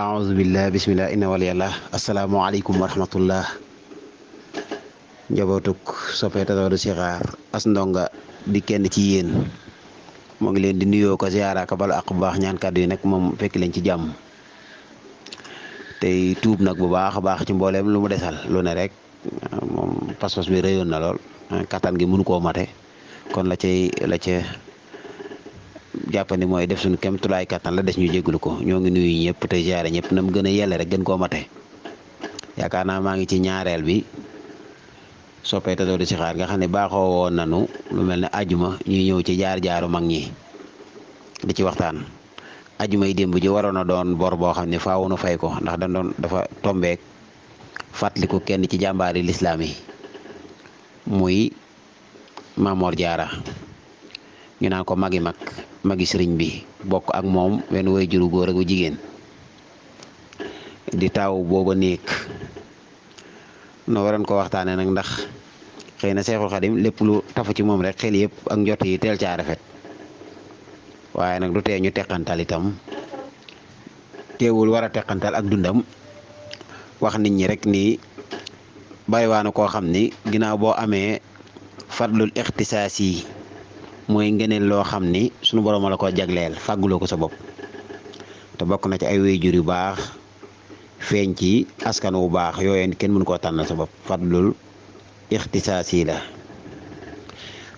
aouzu billah bismillah inna waliyallah asalaamaaleykum wa rahmatullah njabootuk soppee Tasawudu Sixaar as ndonga di kenn ci yéen moo ngi leen di nuyoo ko ziyaara ka balu ak bu baax ñaan kàddu yi nag moom fekk leen ci jàmm tey tuub nag bu baax a baax ci mbooleem lu mu desal lu ne rek moom pas-pas bi rëyoon na lool kattan gi mënu koo mate kon la ca jàppandi mooy def suñu kem tulaay kattan la des ñu jégalu ko ñoo ngi nuyu ñëpp tey ziyaare ñëpp na mu gën a yelle rek gën koo mate yaakaar naa maa ngi ci ñaareel bi soppee Tasawudu Sixaar nga xam ne baaxoo woon nanu lu mel ne ajuma ñuy ñëw ci jaar-jaaru mag ñi di ci waxtaan ajuma yi démb ji waroon a doon bor boo xam ne faaw nu fay ko ndax dafa tombeek fàttaliku kenn ci jàmbaari lislaam yi muy Mamor Jaara ñu naan ko magi sëriñ bi bokk ak moom wenn way juru góor ak bu jigéen di taaw booba néeg no waroon ko waxtaane nag ndax xëy na Seexul Xadim lépp lu tafu ci moom rek xel yëpp ak njot yi teel caa rafet waaye nag du tee ñu teqantal itam teewul war a teqantal ak dundam wax nit ñi rek ni bariwaana koo xam ni ginnaaw boo amee fadlul ixtisaas yi mooy ngëneel loo xam ni sunu borom la ko jagleel fàgguloo ko sa bopp te bokk na ci ay waajur yu baax feeñ ci askan wu baax yooyu kenn mënu koo tànnal sa bopp fadlul ixtisaas yi la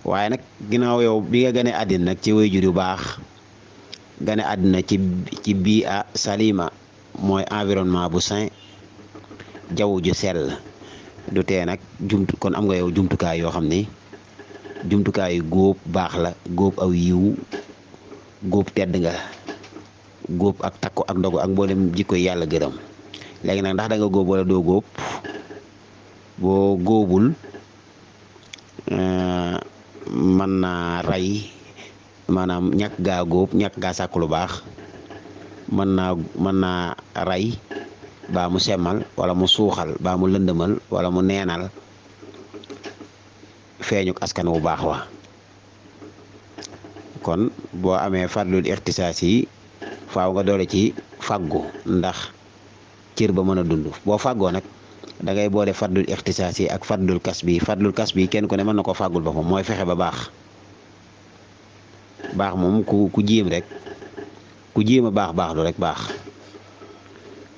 waaye nag ginnaaw yow bi nga gane àddina nag ci waajur yu baax gane àddina ci bii a salima mooy environnement bu sain jaww ju sell du tee nag kon am nga yow jumtukaay yoo xam ni jumtukaayu góob baax la góob aw yiw góob tedd nga góob ak takku ak ndogu ak mboolem jikko yàlla gërëm léegi nag ndax da nga góob wala doo góob boo góobul mën naa rey maanaam ñàkk gaa góob ñàkk gaa sàkk lu baax mën naa rey baa mu semmal wala mu suuxal baa mu lëndëmal wala mu neenal feeñuk askan wu baax wa kon boo amee fadlul ixtisaas yi faaw nga doole ci faggu ndax cër ba mën a dund boo faggoo nag da ngay boole fadlul ixtisaas yi ak fadlul kas bi kenn ku ne mën na ko faggul boppam mooy fexe ba baax moom ku jéem rek ku jéem a baax lu rek baax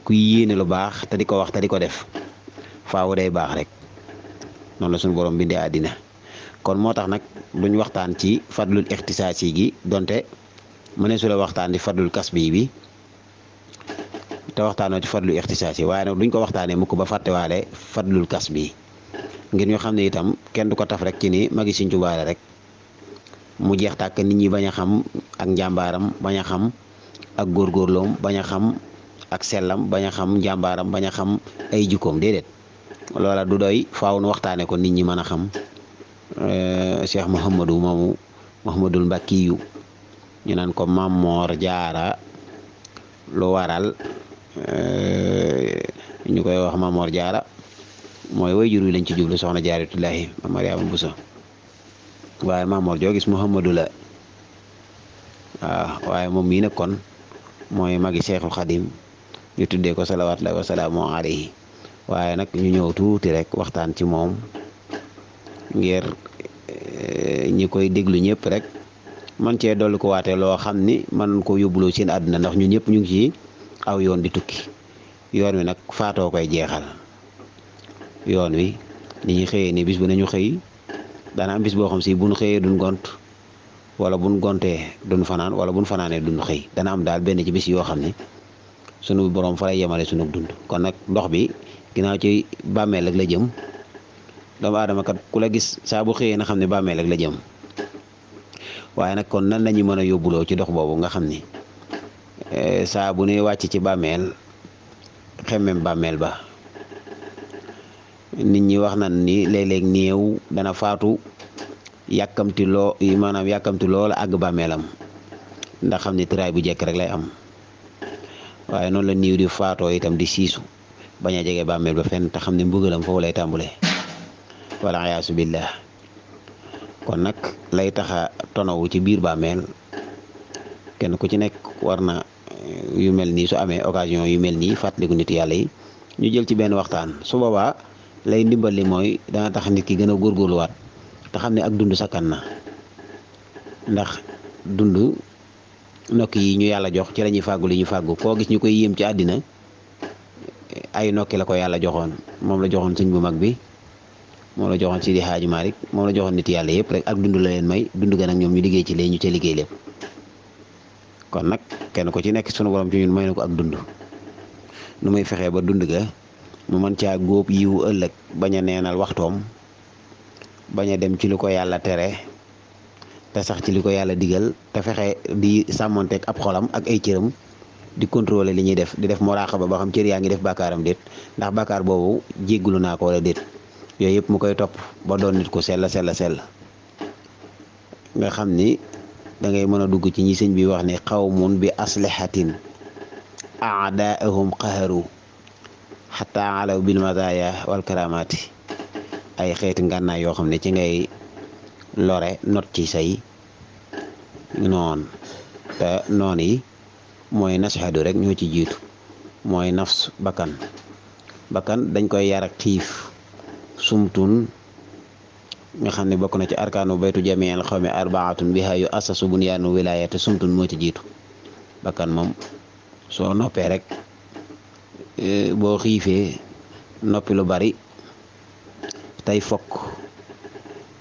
ku yéene lu baax te di ko wax te di ko def faaw day baax rek noonu la suñu borom bindee àddina kon moo tax nag duñ waxtaan ci fadlul ixtisaas yi gi donte mënee su la waxtaan di fadlul kas bi te waxtaanoo ci fadlul ixtisaas yi waaye nag duñ ko waxtaanee mukk ba fàttewaale fadlul kas bi ngir ñu xam ne itam kenn du ko taf rek ci ni magi Sëriñ Tuubaa la rek mu jeex tàkk nit ñi bañ a xam ak njàmbaaram bañ a xam ak góorgóorloom bañ a xam ak sellam bañ a xam njàmbaaram bañ a xam ay jikkoom déedéet loola du doy faaw nu waxtaane ko nit ñi mën a xam Cheikh Mouhamadul Mbakkiyu ñu naan ko Mamor Jaara lu waral ñu koy wax Mamor Jaara mooy way jur wi lañ ci jublu soxna Jaaratullaahi Mariama Buso waaye Mamor joo gis Muhammadu la waaw waaye moom mii nag kon mooy magi Cheikhul Xadim ñu tuddee ko salawaatullaahi wa salaamu alayhi waaye nag ñu ñëw tuuti rek waxtaan ci moom ngir ñi koy déglu ñëpp rek man cee dolli ko waate loo xam ni man ko yóbbuloo seen àdduna ndax ñun ñëpp ñu ngi ci aw yoon di tukki yoon wi nag faatoo koy jeexal yoon wi ni ñuy xëyee ni bis bu nañu xëy daana am bis boo xam si buñ xëyee duñ gont wala buñ gontee duñ fanaan wala buñ fanaanee duñ xëy dana am daal benn ci bis yoo xam ne sunu borom fa lay yemale sunu dund kon nag ndox bi ginnaaw ci bàmmeel ak la jëm doomu aadama kat ku la gis saa bu xëyee na xam ne bàmmeel ak la jëm waaye nag kon nan lañu mën a yóbbuloo ci dox boobu nga xam ni saa bu ne wàcc ci bàmmeel xemmem bàmmeel ba nit ñi wax nan ni léeg-léeg néew dana faatu yàkkamti loola àgg bàmmeelam ndax xam ni tëraay bu jekk rek lay am waaye noonu la niiw di faatoo itam di siisu bañ a jege bàmmeel ba fenn te xam ne mbugalam foofu lay tàmbule wala ayaasu billah kon nag lay taxa tonawu ci biir bàmmeel kenn ku ci nekk war na yu mel nii su amee occasion yu mel nii fàttaliku nit yàlla yi ñu jël ci benn waxtaan su boobaa lay ndimbal li mooy dana tax nit ki gën a góorgóorluwaat te xam ne ak dund sakkan na ndax dund nokki yi ñu yàlla jox ci la ñuy fàggu li ñu fàggu koo gis ñu koy yéem ci àddina ay nokki la ko yàlla joxoon moom la joxoon sëñ bu mag bi moom la joxoon Sidi Hadji Malick moom la joxoon nit yàlla yëpp rek ak dund la leen may dund ga nag ñoom ñu liggéey ci lee ñu ca liggéey lépp kon nag kenn ko ci nekk sunu borom ci ñun may na ko ak dund nu muy fexee ba dund ga mu mën caa góob yiwu ëllëg bañ a neenal waxtoom bañ a dem ci lu ko yàlla tere te sax ci li ko yàlla digal te fexe di sàmmonteeg ab xolam ak ay cëram di contrôler li ñuy def di def muraaxaba ba xam cër yaa ngi def bàkkaaram déet ndax bàkkaar boobu jéggulu naa ko wala déet yooyu yëpp mu koy topp ba doon nit ko sell nga xam ni da ngay mën a dugg ci ñi sëñ bi wax ni qawmun bi aslihatin aadaahum qaharu xataa alaw bil madaya wal karamati ay xeeti ngànnaay yoo xam ne ci ngay lore not ci say noon te noon yi mooy nashadu rek ñoo ci jiitu mooy nafs bakkan dañ koy yar ak xiif sumtun nga xam ne bokk na ci arkaanu baytu jamiil xawmi arbaatun biha yu asasu bunyaanu wilaayate sumtun moo ci jiitu bakkan moom soo noppee rek boo xiifee noppi lu bari tey fokk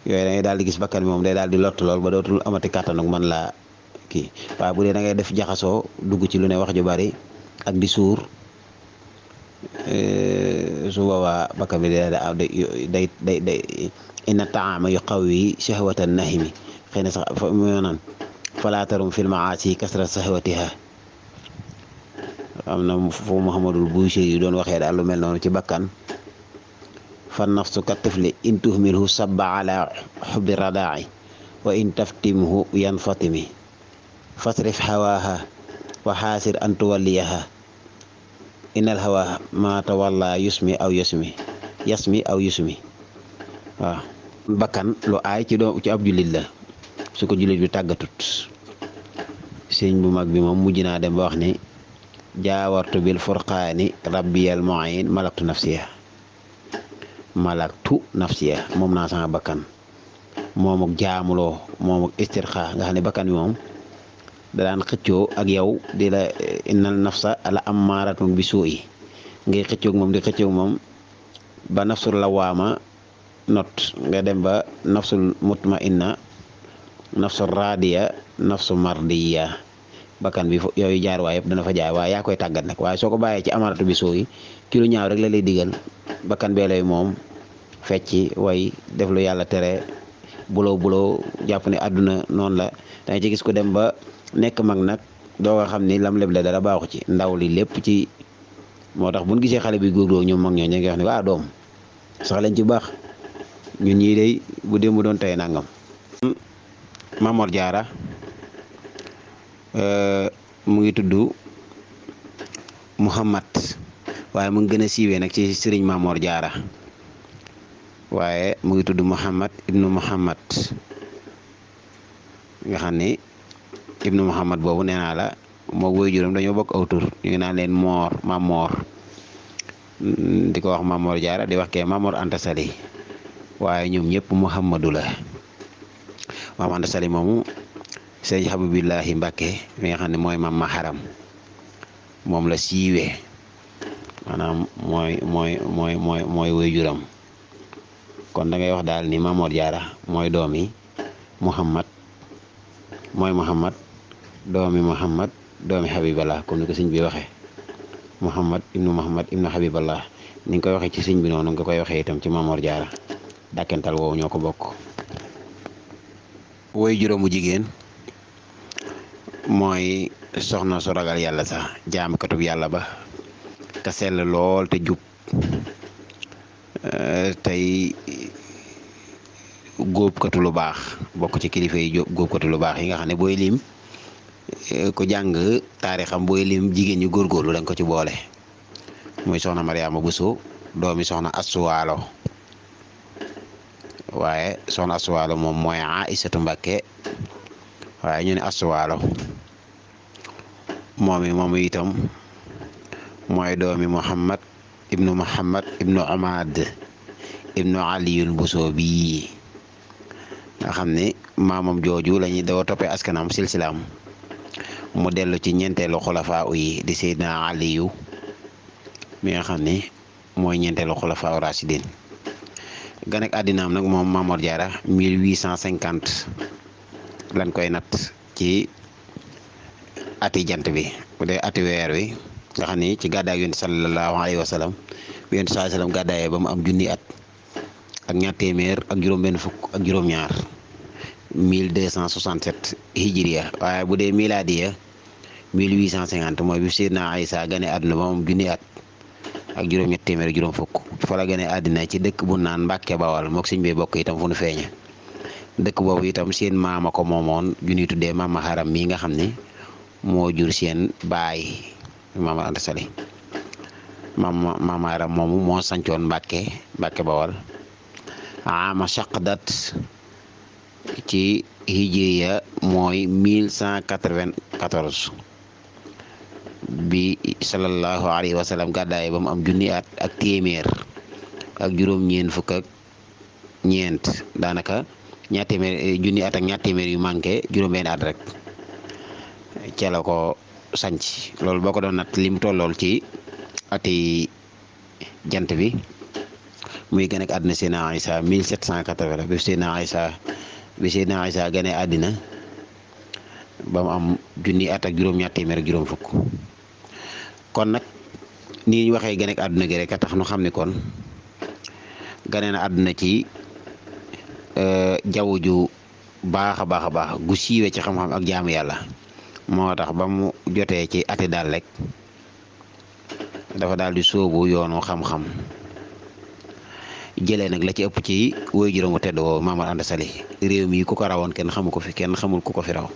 yooyu da ngay daal di gis bakkan bi moom day daal di lott lool ba dootul amati kàttan ak man laa kii waaye bu dee da ngay def jaxasoo dugg ci lu ne wax ju bari ak di suur su boobaa bakkan bi day inna taama yu qawwi shahwatan nahimi xëy na sax mu naan falaatarum fil maasi kasra sahwatiha am na fu Muhammadul Buusiri yu doon waxee daal lu mel noonu ci bakkan fa nafsu ka tifli in tuhmilhu sabba ala xubbi radaa'i wa in taftimhu yanfatimi fasrif hawaaha wa xaasir an tuwalliyaha innal hawa ma tawalla yasmi aw yusmi waaw bakkan lu aay ci ab jullit la su ko jullit bi tàggatut sëñ bu mag bi moom mujj naa dem ba wax ni jaawartu bil furqaani rabbiyal mu'in malaktu nafsiya moom naa sama bakkan moom ak jaamuloo moom ak istirxa nga xam ne bakkan bi moom da daan xëccoo ak yow di la innal nafsa la ammaaratun bi suu'i ngay xëccoog moom di xëccoog moom ba nafsul lawaama not nga dem ba nafsul mutmainna nafsul raadiya nafsul mardiya bakkan bi yooyu jaar waay yëpp dana fa jaay waaye yaa koy tàggat nag waaye soo ko bàyyee ci amaratu bi sooyi ki lu ñaaw rek la lay digal bakkan bee lay moom fecci way def lu yàlla tere buloo jàpp ne àdduna noonu la danga ci gis ko dem ba nekk mag nag doo nga xam ni lam leb la dara baaxu ci ndaw li lépp ci moo tax buñ gisee xale bi góorgóorlu ñoom mag ñoo ñu ngi wax ne waa doom sax lañ ci baax ñun ñii day bu démb doon tey nangam. Mamor Diarra mu ngi tudd Muhammad waaye mu ngi gën a siiwee nag ci sëriñ Mamor Diarra waaye mu ngi tudd Muhammad ibnu Muhammad nga xam ni ibnu Muhammad boobu nee naa la moo woy juróom dañoo bokk aw tur ñu ngi naan leen Mamor di ko wax Mamor Diarra di wax kee Mamor Anta Sali waaye ñoom ñëpp Muhammadu la Mamor Anta Sali moomu sëriñ Habibullahi Mbàkke mi nga xam ne mooy mam ma xaram moom la siiwee maanaam mooy woy juram kon da ngay wax daal ni Mamor Diarra mooy doomi Muhammad doomi Habiballah comme ni ko sëñ bi waxee Muhammad ibnu Habiballah ni nga koy waxee ci sëñ bi noonu nga koy waxee itam ci Mamor Diarra dàkkental woowu ñoo ko bokk. woy juróomu jigéen mooy soxna su ragal yàlla sax jaamkatub yàlla ba te sell lool te jub tey góobkatu lu baax bokk ci kilifa yi góobkatu lu baax yi nga xam ne booy lim ko jàng taarixam booy lim jigéen ñi góorgóorlu dañ ko ci boole muy soxna Mariama Bousso doomi soxna Astuwaalo waaye soxna Astuwaalo moom mooy Aïsatu Mbàkke waaye ñu ne Astuwaalo moomi itam mooy doomi Muhammad ibnu Umaad ibnu Aliyul Busoobi nga xam ne maamam jooju la ñuy dawa toppee askanam silsilaam mu dellu ci ñeenteelu xulafaa yi di Seydina Aliyu mi nga xam ne mooy ñeenteelu xulafaa rashidin gan ak àddinaam nag moom Mamor Diarra 1850 lañ koy natt ci ati jant bi bu dee ati weer wi nga xam ni ci gàddaay yonent sallallahu alayhi wa sallam bi yonent sallallahu alayhi wa sallam gàddaayee ba mu am junni at ak ñaar téeméer ak juróom-benn fukk ak juróom-ñaar 1267 hijriya waaye bu dee miladiya 1850 mooy bi Seydina Isa gane àdduna ba mu am junni at ak juróom-ñett téeméer ak juróom fukk fa la gane àddina ci dëkk bu naan Mbàkke Bawal mook sëñ bi bokk itam fu nu feeñe dëkk boobu itam seen maama ko moomoon ju ñuy tuddee maama Haram mii nga xam ne moo jur seen baay maama Anta Sali maama Haram moomu moo sancoon Mbàkke Bawal ama shaqdat ci hijriya mooy 1194 bi sallallahu alayhi wa sallam gàddaay ba mu am junni at ak téeméer ak juróom-ñeent fukk ak ñeent daanaka ñaar téeméer junni at ak ñaar téeméer yu manqué juróom-benn at rek ca la ko sanc loolu boo ko doon nat lim tollool ci ati jant bi muy gën ak àddina Seydina Isa 1780 bi Seydina Isa gane àddina ba mu am junni at ak juróom-ñaar téeméer ak juróom fukk kon nag nii ñu waxee gane ak àdduna gi rek a tax nu xam ne kon gane na àdduna ci jaww ju baax a baax a baax gu siiwee ci xam-xam ak jaamu yàlla moo tax ba mu jotee ci ati daal rek dafa daal di sóobu yoonu xam-xam jëlee nag la ci ëpp ci woy juróom bu tedd woo Maamar Anta Sali réew mi ku ko rawoon kenn xamu ko fi kenn xamul ku ko fi raw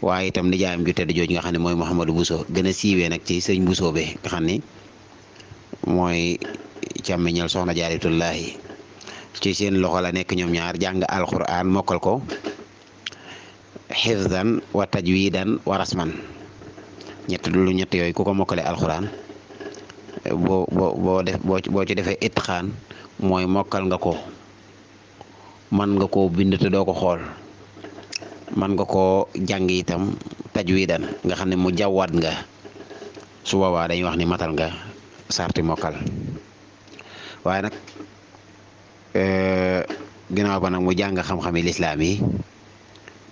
waaye itam nijaayam ju tedd jooju nga xam ne mooy Mouhamadou Bousso gën a siiwee nag ci sëñ Bousso be nga xam ni mooy càmmiñal soxna Jaaratullaahi ci seen loxo la nekk ñoom ñaar jàng alquran mokkal ko xifdan wa tajwidan wa rasman ñett yooyu ku ko mokkale alquran boo ci defee itqaan mooy mokkal nga ko man nga koo bind te doo ko xool man nga koo jàng itam tajwidan nga xam ne mu jawwaat nga su boobaa dañuy wax ni matal nga sarti mokkal waaye nag ginnaaw ba nag mu jàng xam-xami lislaam yi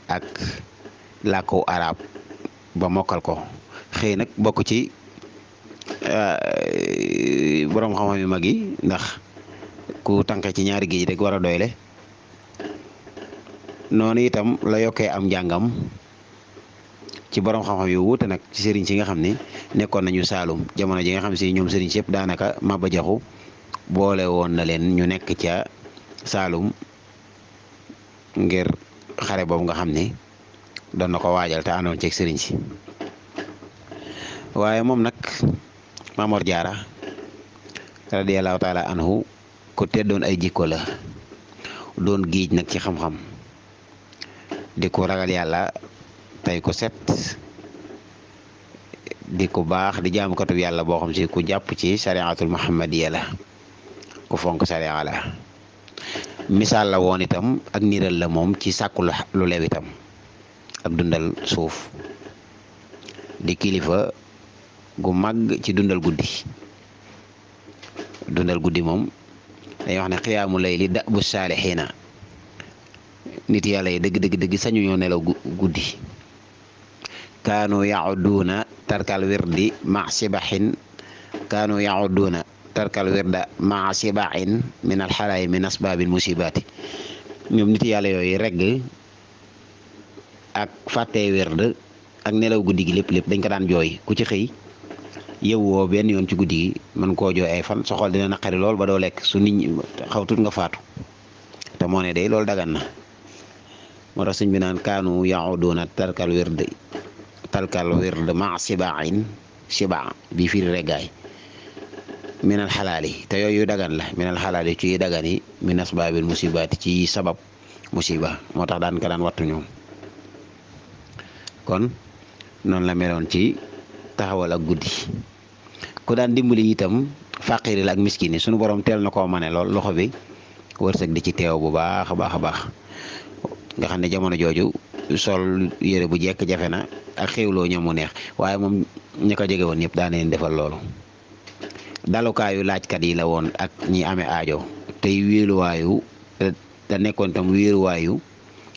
ak làkku arab ba mokkal ko xëy nag bokk ci boroom xam-xam yu mag yi ndax ku tànqe ci ñaari géej rek war a doyle noonu itam la yokkee am njàngam ci boroom xam-xam yu wuute nag ci sëriñ si nga xam ni nekkoon nañu Saalum jamono ji nga xam si ñoom sëriñ si yëpp daanaka Maba Jaxu boole woon na leen ñu nekk ca Saalum ngir xare boobu nga xam ni doon na ko waajal te àndoon ceeg sëriñ si waaye moom nag Mamor Diarra radiyallahu taala anhu ko teddoon ay jikko la doon géej nag ci xam-xam di ko ragal yàlla tey ko set di ko baax di jaamukatu yàlla boo xam si ku jàpp ci sariatul muhammadiya la ku fonk sariya la misaal la woon itam ak niral la moom ci sàkku lu lew itam ak dundal suuf di kilifa gu mag ci dundal guddi moom dañuy wax ne xiyaamu layli da bu saalixiina nit yàlla yi dëgg sañu ñoo nelaw guddi kaanu yaudduuna tarkal wirdi ma sibaxin kaanu yaudduuna tarkal wirda ma sibaxin min alxalaay min asbaabil musibaati ñoom nit yàlla yooyu regg ak fàttee wird ak nelaw guddi gi lépp dañ ko daan jooy ku ci xëy yëwwoo benn yoon ci guddi gi mën koo jooy ay fan soxol dina naqari lool ba doo lekk su nit ñi xaw tut nga faatu te moo ne day loolu dagan na moo tax sëñ bi naan kaanu yauduna tarkal wird ma sibain siba bi firi reggaay minal xalaali te yooyu dagan la minal xalaali ci dagan yi min asbaabil musibaati ci sabab musiba moo tax daan ka daan wattu ñoom kon noonu la meloon ci taxawal ak guddi ku daan dimbali itam fàqiri la ak miskin yi sunu borom teel na koo mane lool loxo bi wërsëg di ci teew bu baax a baax a baax nga xam ne jamono jooju sol yére bu jekk jafe na ak xéwloo ñam mu neex waaye moom ñi ko jege woon ñëpp daan leen defal loolu dalukaayu laajkat yi la woon ak ñi amee aajo tey wéeruwaayu te nekkoon tam wéeruwaayu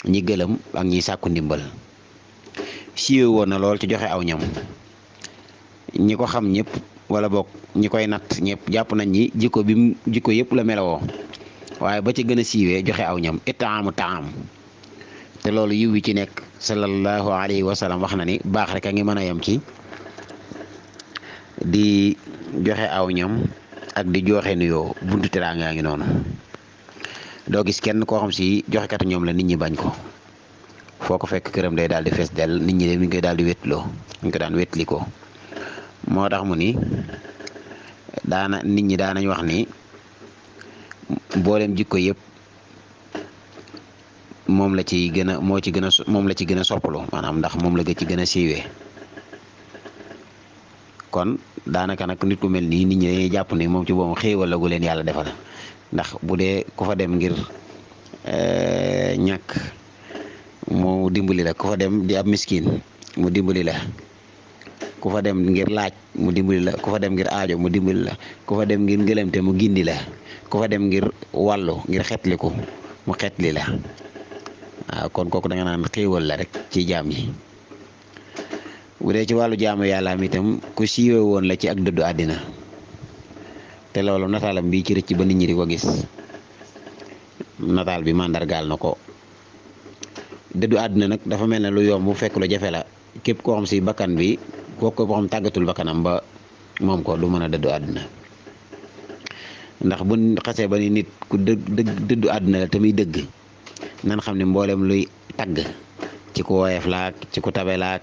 ñi gëlëm ak ñi sàkku ndimbal siiwe woon na lool ci joxe aw ñam ñi ko xam ñëpp wala boog ñi koy natt ñëpp jàpp nañ ñi jikko yëpp la melowoo waaye ba ci gën a siiwee joxe aw ñam itaamu taam te loolu yiw wi ci nekk sallallahu alayhi wa sallam wax na ni baax rek a ngi mën a yem ci di joxe aw ñam ak di joxe nuyoo buntu teraanga ngi noonu doo gis kenn koo xam si joxekatu ñoom la nit ñi bañ ko foo ko fekk këram day daal di fees del nit ñi de mi ngi koy daal di wétloo ñu ko daan wétli ko moo tax mu ni nit ñi daanañ wax ni mboolem jikko yëpp moom la ci gën a moom la ci gën a soppalu maanaam ndax moom la ci gën a siiwee kon daanaka nag nit ku mel nii nit ñi dañuy jàpp ni moom ci boobu xéewal la gu leen yàlla defal ndax bu dee ku fa dem ngir ñàkk mu dimbali la ku fa dem di ab miskin mu dimbali la ku fa dem ngir laaj mu dimbali la ku fa dem ngir aajo mu dimbali la ku fa dem ngir ngëlëmte mu gindi la ku fa dem ngir wàllu ngir xetliku mu xetli la waaw kon kooku da nga naan xéewal la rek ci jaam yi bu dee ci wàllu jaamu yàlla am itam ku siiwe woon la ci ak dëddu àddina te loolu nataalam bii ci rëcc ba nit ñi di ko gis nataal bi màndargaal na ko dëddu àddina nag dafa mel ne lu yomb bu fekk lu jafe la képp koo xam si bakkan bi kooku boo xam tàggatul bakkanam ba moom ko du mën a dëddu àddina ndax bu xasee ba ni nit ku dëddu àddina la te muy dëgg nan xam ne mboolem luy tagg ci ku woyof laak ci ku tabe laak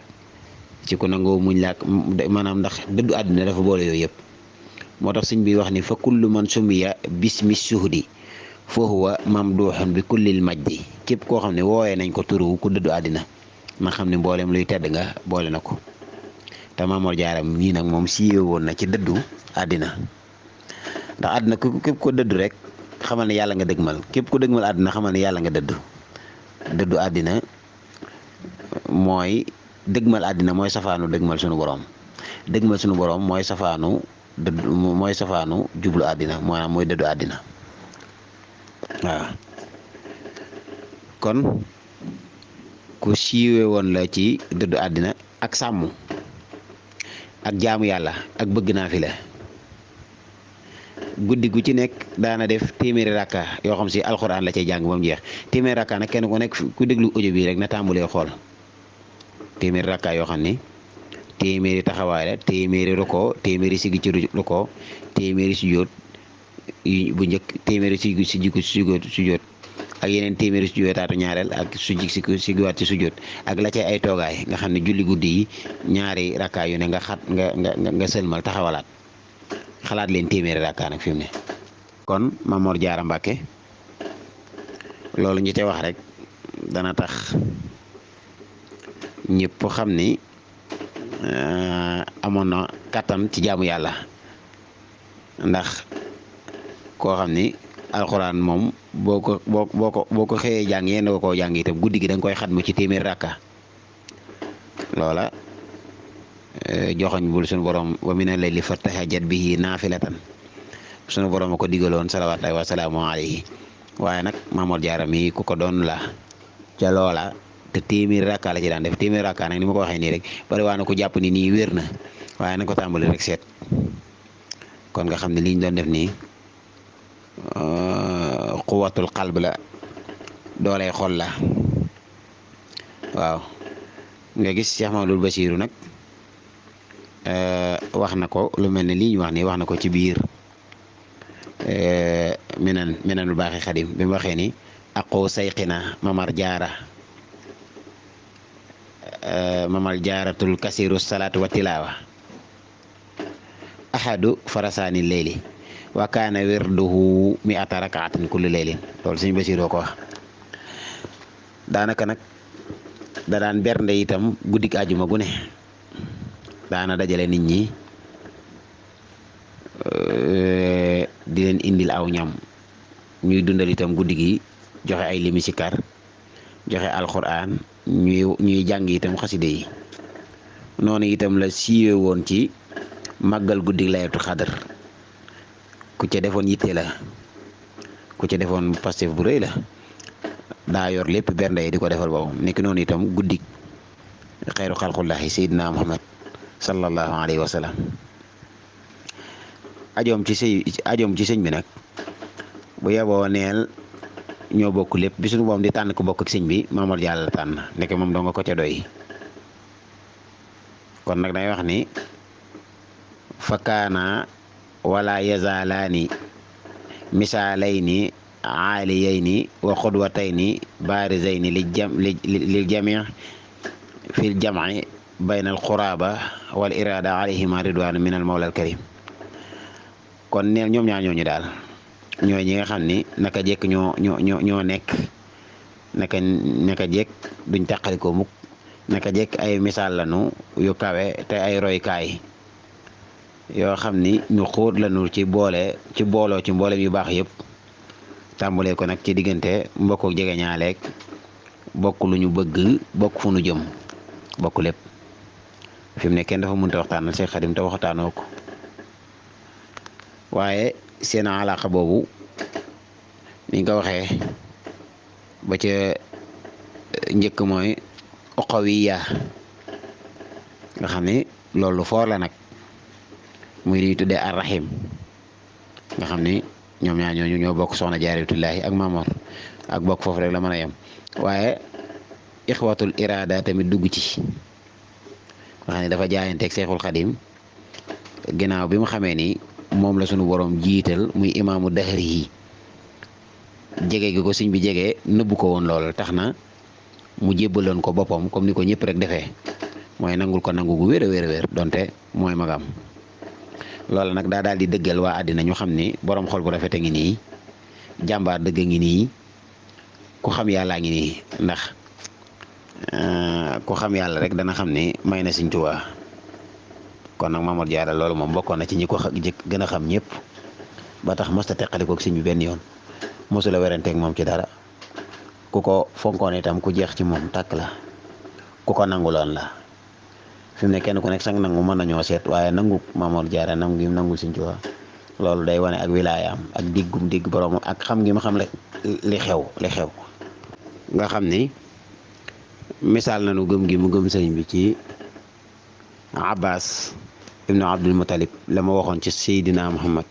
ci ku nangoo muñ laak maanaam ndax dëddu àddina dafa boole yooyu yëpp moo tax sëñ bi wax ni fa kullu man sumiya bismi suhdi fa huwa mamduhun bi kullil majdi képp koo xam ne woowee nañ ko turu ku dëddu àddina ma xam ne mboolem luy tedd nga boole na ko te Maamoor Jaara nii nag moom siiwee woon na ci dëddu àddina ndax àddina képp ko dëddu rek xamal ne yàlla nga dëgmal képp ku dëgmal àddina xamal ne yàlla nga dëddu àddina mooy dëgmal àddina mooy safaanu dëgmal sunu borom dëgmal sunu borom mooy safaanu jublu àddina maanaam mooy dëddu àddina waaw kon ku siiwe woon la ci dëddu àddina ak sàmm ak jaamu yàlla ak bëgg naa fi la guddi gu ci nekk daana def téeméeri rakka yoo xam si alxuraan la cay jàng ba mu jeex téeméeri rakka nag kenn ku nekk ku déglu audio bi rek na tàmbulee xool téeméeri rakka yoo xam ni téeméeri taxawaay la téeméeri roko téeméeri sigi ci roko téeméeri sujjóot bu njëkk téeméeri sujjóot ak yeneen téeméeri sujjóotaatu ñaareel ak sigiwaat ci sujjóot ak la cay ay toogaay nga xam ne julli guddi yi ñaari rakka yu ne nga sëlmal taxawalaat xalaat leen téeméeri rakka nag fi mu ne kon Maamoor Jaara Mbàkke loolu ñu te wax rek dana tax ñëpp xam ni amoon na kattan ci jaamu yàlla ndax koo xam ni alxuraan moom boo ko xëyee jàng yéen nga koo jàng itam guddi gi da nga koy xatmu ci téeméeri rakka loola joxoñ bul sunu borom wa mina layli fatahajjat bihi naafilatan sunu borom a ko digaloon salawaatullaahi wa salaamu alayhi waaye nag Maamoor Jaara mi ku ko doon la ca loola te téeméeri rakka la ci daan def téeméeri rakka nag ni ma ko waxee nii rek bari waa na ko jàpp ni nii wér na waaye na ko tàmbali rek seet kon nga xam ne liñ doon def nii quwwatul qalb la dooley xol la waaw nga gis Cheikh Mamadou Basiiru nag wax na ko lu mel ne lii ñu wax nii wax na ko ci biir minanul baaxi xadim bi mu waxee ni aqu sayqina Mamar jaaratul kasiru salaatu wa tilaawa ahadu farasaani leyli wa kaana wirduhu mi'ata rakaatin kulli leylin loolu suñu Basiiroo ko wax daanaka nag da daan bernde itam guddik àjjuma gu ne daana dajale nit ñi di leen indil aw ñam ñuy dundal itam guddi gi, joxe ay limi sikar, joxe alquran, ñuy jàng itam xaside yi. noonu itam la siiwe woon ci màggal guddi laylatul xadar. ku ca defoon yitte la, ku ca defoon pastef bu rëy la, daa yor lépp bernde yi di ko defal boppam. nekk noonu itam guddi xayru xalqullahi sayyidina Muhammad sallallahu alayhi wa sallam. ajoom ci sëñ bi nag bu yeboo neel ñoo bokk lépp. bi suñu boom di tànn ko bokk ak sëñ bi Mamoor Jaara la tànn, nekk moom doo nga ko ca doy. kon nag day wax ni fakkaana wala yazalaani misaalayni aaliyayni wa xudwatayni baarizayni lil jamii fil jamci bayna al quraba wal irada alayhima ridwanu min al mawla al karim. kon neel ñoom ñaar ñooñu daal ñooy ñi nga xam ni naka jekk ñoo nekk naka jekk duñ tàqalikoo mukk. naka jekk ay misaal lanu yu kawe te ay roykaay yoo xam ni ñu xóot lanu ci booloo ci mboolem yu baax yëpp. tàmbulee ko nag ci diggante mbokk jege ñaaleeg bokk lu ñu bëgg, bokk fu nu jëm, bokk lépp. fi mu ne kenn dafa mënta waxtaanal Seex Xadim te waxtaanoo ko. waaye seen alaaka boobu ni nga ko waxee ba ca njëkk mooy uqawiya, nga xam ni loolu foor la nag, muy li ñuy tuddee arrahim, nga xam ni ñoom ñaar ñooñu ñoo bokk soxna Jaaratullaahi ak Mamoor, ak bokk foofu rek la mën a yem. waaye ixwatul irada tamit dugg ci, nga xam ne dafa jaayanteeg Seexul Xadim ginnaaw bi mu xamee ni moom la sunu borom jiital muy imaamu dahri yi. jege gi ko sëñ bi jege nëbbu ko woon lool, tax na mu jébbaloon ko boppam comme ni ko ñëpp rek defee, mooy nangul ko nangu gu wér a wér donte mooy magam. loolu nag daa daal di dëggal waa àddina ñu xam ni borom xol bu rafet a ngi nii, jàmbaar dëgg a ngi nii, ku xam yàllaa ngi nii. ndax ku xam yàlla rek dana xam ni may na Sëñ Tuubaa. kon nag Mamoor Jaara loolu moom bokkoon na ci ñi ko gën a xam ñëpp, ba tax mosta teqalikook sëñ bi benn yoon, mosula weranteeg moom ci dara. ku ko fonkoon itam ku jeex ci moom tàkk la, ku ko nanguloon la. fi mu ne kenn ku nekk sax nangu mën nañoo seet, waaye nangu Mamoor Jaara nangu gi nangul Sëñ Tuubaa loolu day wane ak wilaayaam ak diggum digg borom ak xam gi ma xam li xew nga xam ni misaal nañu gëm gi mu gëm sëñ bi ci Abbas ibnu Abdul Muttalib la ma waxoon ci Seydina Muhammad,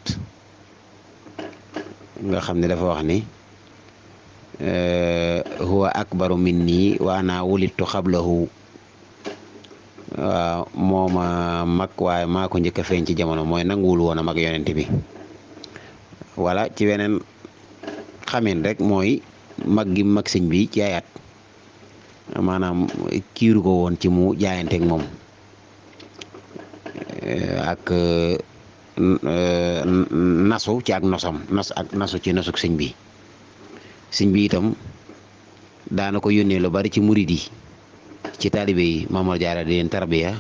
nga xam ne dafa wax ni huwa akbaru minni wa ana wulidtu xablahu. waaw mooma mag waaye maa ko njëkk a feeñ ci jamono, mooy nanguwul woon a mag yonent bi. wala ci weneen xamin rek mooy mag gi mag sëñ bi ci ayaat, maanaam kiiru ko woon ci mu jaayanteeg moom ak nasu ci ak nosam nasu ci nosuk sëñ bi. sëñ bi itam daana ko yónnee lu bari ci murid yi, ci taalibe yi. Mamoor Jaara di leen tarbiya,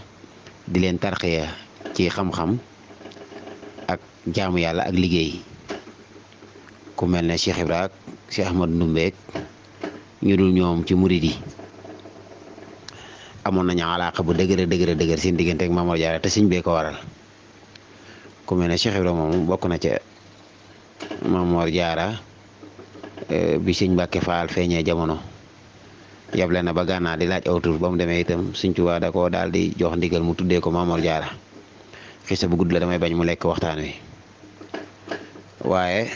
di leen tarxiya ci xam-xam ak jaamu yàlla ak liggéey. ku mel ne Cheikh Ibra ak Cheikh Ahmad Ndumbeek ñu dul ñoom ci murid yi amoon nañu alaaka bu dëgër seen diggante ak Mamoor Jaara, te sëñ bee ko waral. ku mel ne Cheikh Ibra moom bokk na ca Mamoor Jaara bi sëñ Mbàkke Faal feeñee jamono, yable na ba Gànnaar di laaj aw tur. ba mu demee itam Sëñ Tuubaa da koo daal di jox ndigal mu tuddee ko Mamoor Jaara. xisa bu gudd la, damay bañ mu lekk waxtaan wi. waaye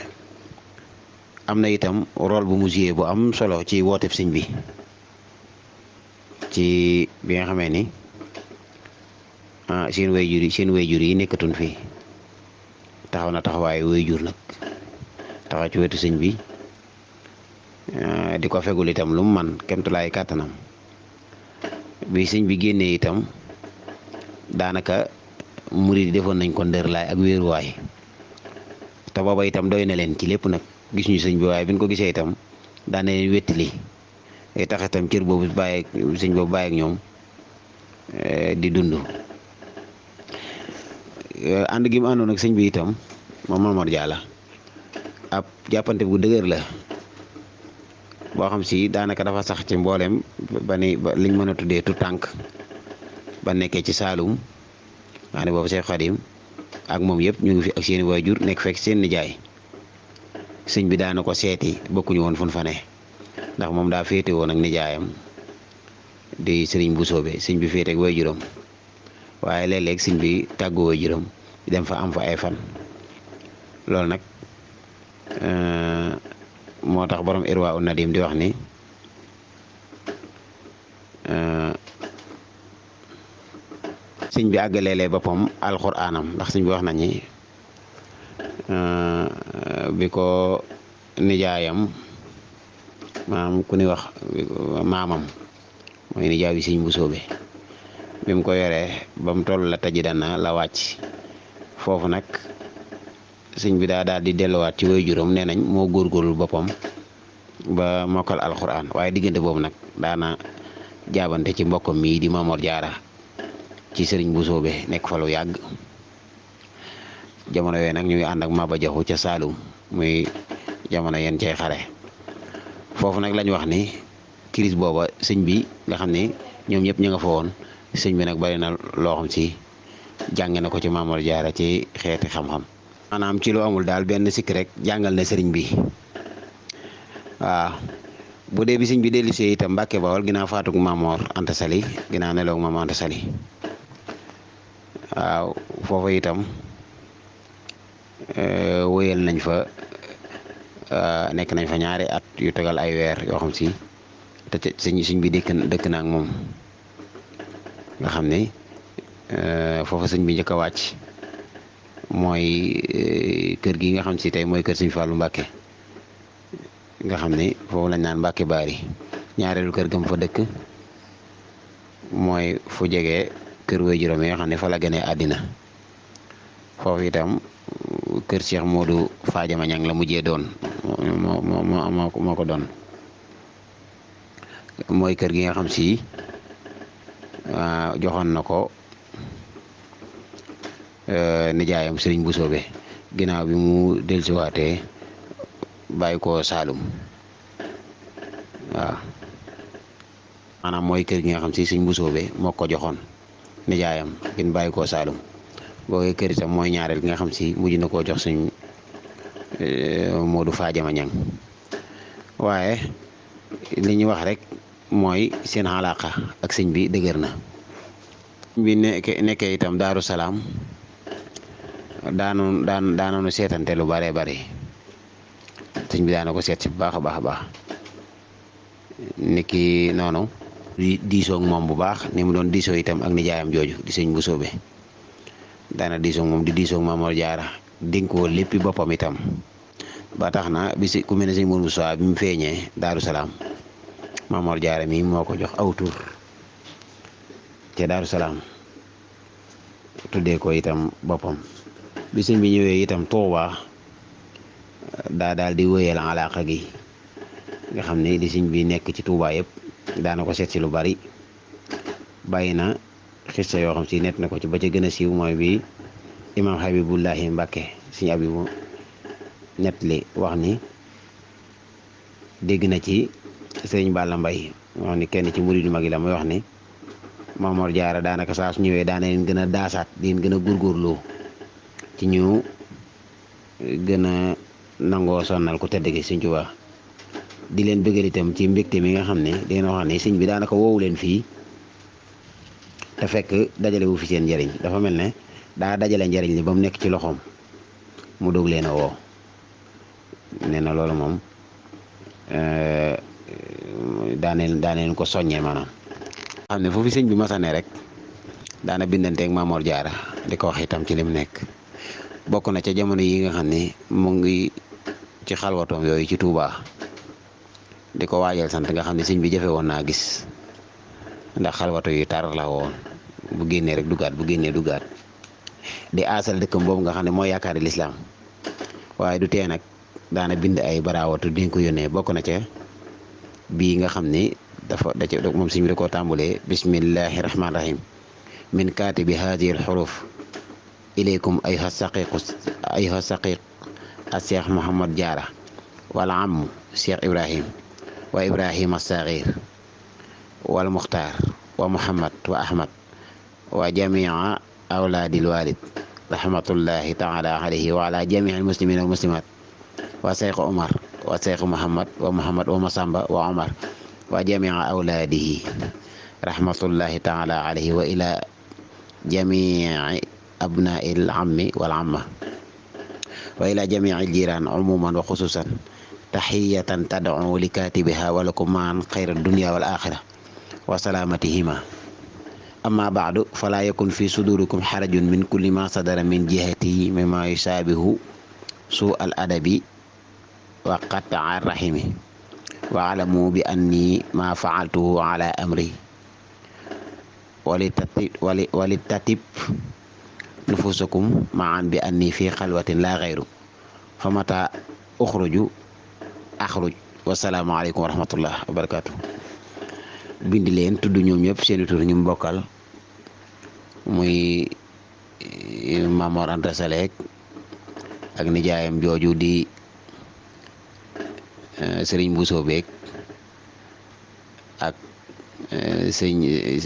am na itam rôle bu mu joué bu am solo ci wooteb sëñ bi, ci bi nga xamee ni seen wayjur yi nekkatun fi, taxaw na taxawaayu wayjur nag, taxaw ci wetu sëñ bi di ko fegul itam lu mu man kemtulaay kàttanam. bi sëñ bi génnee itam daanaka murid yi defoon nañ ko ndërlaay ak wéeruwaay, te booba itam doy na leen ci lépp nag. gis ñu sëñ bi waaye bi ñu ko gisee itam daan na leen wettali, tax itam cër boobu sëñ boobu bàyyi ak ñoom di dund. ànd gi mu àndoon ak sëñ bi itam moom Mamor Jaara ab jàppante bu dëgër la boo xam si daanaka dafa sax ci mboolem ba liñ mën a tuddee tu tànk ba nekkee ci Saalum nga ne boobu Seex Xadim ak moom yëpp ñu ngi fi ak seeni waajur nekk fekk seen nijaay sëñ bi daana ko seeti bokkuñu woon fu ñu fa ne ndax moom daa féete woon ak nijaayam di sëriñ bu soobe sëñ bi féete ak waajuram waaye léeg-léeg sëñ bi tàggu waajuram dem fa am fa ay fan loolu nag moo tax borom Irwa un Nadim di wax ni sëñ bi àggaleelee boppam alxuraanam ndax sëñ bi wax nañ ni bi ko nijaayam maam ku ni wax maamam mooy nijaay bi sëñ bu soobe bi mu ko yoree ba mu toll la taji dana la wàcc foofu nag sëñ bi daal di delluwaat ci waajuram nee nañ moo góorgóorlu boppam ba mokkal alxuraan waaye diggante boobu nag daana jaabante ci mbokkam mii di Mamor Jaara ci sëriñ bu soobe nekk fa lu yàgg jamono yooyu nag ñu ngi ànd ak Maba Jaxu ca Saalum muy jamono yeen cay xare foofu nag lañ wax ni crise booba sëñ bi nga xam ne ñoom ñëpp ñu nga fa woon sëñ bi nag bari na loo xam si jàng na ko ci Mamor Jaara ci xeeti xam-xam maanaam ci lu amul daal benn sikk rek jàngal na sëriñ bi waaw bu dee bi sëñ bi dellusee itam Mbàkke Bawol ginnaaw faatuk Mamor Anta Sali ginnaaw neloog Mamor Anta Sali waaw foofu itam wéyal nañ fa nekk nañ fa ñaari at yu tegal ay weer yoo xam si te sëñ bi dëkk na ak moom nga xam ne foofa sëñ bi njëkk a wàcc mooy kër gi nga xam si tey mooy kër sëñ Fallou Mbàkke nga xam ne foofu lañ naan Mbàkke Baari ñaareelu kër gam fa dëkk mooy fu jege kër waajuram yi nga xam ne fa la gënee àddina foofu itam kër Cheikh Modou Fadiama Ñang la mujjee doon moo ko doon mooy kër gi nga xam si joxoon na ko nijaayam sëriñ bu soobe ginnaaw bi mu dellusiwaatee bàyyi ko Saalum waaw maanaam mooy kër gi nga xam si sëriñ bu soobe moo ko joxoon nijaayam bin bàyyi ko Saalum booy kër itam mooy ñaareel gi nga xam si mujj na koo jox suñ Modou Fadiama Ñang waaye li ñu wax rek mooy seen xalaqa ak sëñ bi dëgër na bi nekkee itam Daaru Salaam daanoonu seetante lu bare bare sëñ bi daana ko seet si bu baax a baax a baax niki noonu di diisoo ak moom bu baax ni mu doon diisoo itam ak nijaayam jooju di sëñ bu soobe daana diisoo ak moom di diisoo ak Mamor Jaara dénkoo léppi boppam itam ba tax na bi si ku mel ne sëñ Mourou Moussa bi mu feeñee Daaru Salaam Mamor Jaara mi moo ko jox aw tur ca Daaru Salaam tuddee ko itam boppam bi sëñ bi ñëwee itam Tuuba daal di wéyal alaaka gi nga xam ne li sëñ bi nekk ci Tuuba yëpp daana ko seet si lu bari bàyyi na xista yoo xam si net na ko ci ba ca gën a siiw mooy bi imam Habibullahi Mbàkke sëñ Abibu net li wax ni dégg na ci sëriñ Balla Mbay wax ni kenn ci murid yu mag yi la muy wax ni Mamor Jaara daanaka saa su ñëwee daana leen gën a daasaat di leen gën a góorgóorloo ci ñu gën a nangoo sonnal ku tedd gi sëñ Tuubaa di leen bëggal itam ci mbégte mi nga xam ne dina wax ne sëñ bi daanaka woowu leen fii te fekk dajale wu fi seen njëriñ dafa mel ne daa dajale njëriñ li ba mu nekk ci loxoom mu doog leen a woo nee na loolu moom daaneen ko soññee maanaam xam ne foofu sëñ bi masane rek daana bindanteeg Mamor Jaara di ko wax itam ci lim nekk bokk na ca jamono yi nga xam ne mu ngi ci xalwatoom yooyu ci Touba di ko waajal sant nga xam ne sëñ bi jafe woon naa gis ndax xalwato yu tar la woon bu génnee rek dugaat bu génnee dugaat di aasal dëkkam boobu nga xam ne mooy yaakaari lislaam waaye du tee nag daana bind ay baraawatu di ko yónnee bokk na ca bii nga xam ni moom sëñ bi da koo tàmbulee bismillahi rahmaani rahim min kaatibi haadihi al xuruf ilaykum ayuha saqiq al cheikh Mouhamad Diarra wal am cheikh Ibrahim wa Ibrahim as-Saghir wal Muxtaar wa Muhammad wa Ahmad wa jamia awlaadil walid rahmatullahi taala alayhi wa ala jamii al muslimina wal muslimat wa cheikh Omar wa cheikh Muhammad wa Masamba wa Omar wa jamia awlaadihi rahmatullahi taala alayhi wa ila jamii abnaa'il ammi wal amma wa ila jamii al jiraan umuman wa xususan taxiyatan tad'u li kaatibiha wa lakum maan xayra dunya wal axira wa salaamatihima amma baadu fala yakun fi sudurikum xarajun min kulli ma sadara min jihati mimma yusaabihu suu al adabi wa qat'a rahimi wa alamu bi anni ma faaltuhu ala amri walitatib nufusakum maan bi anni fi xalwatin la xayru fa mata axruj wasalaamu aleykum wa rahmatullah wa barakatuh. Bindi leen tudd ñoom ñëpp seeni tur ñu mbokkal muy Mamor Anta Saleek ak nijaayam jooju di sëriñ Bousso beek ak sëñ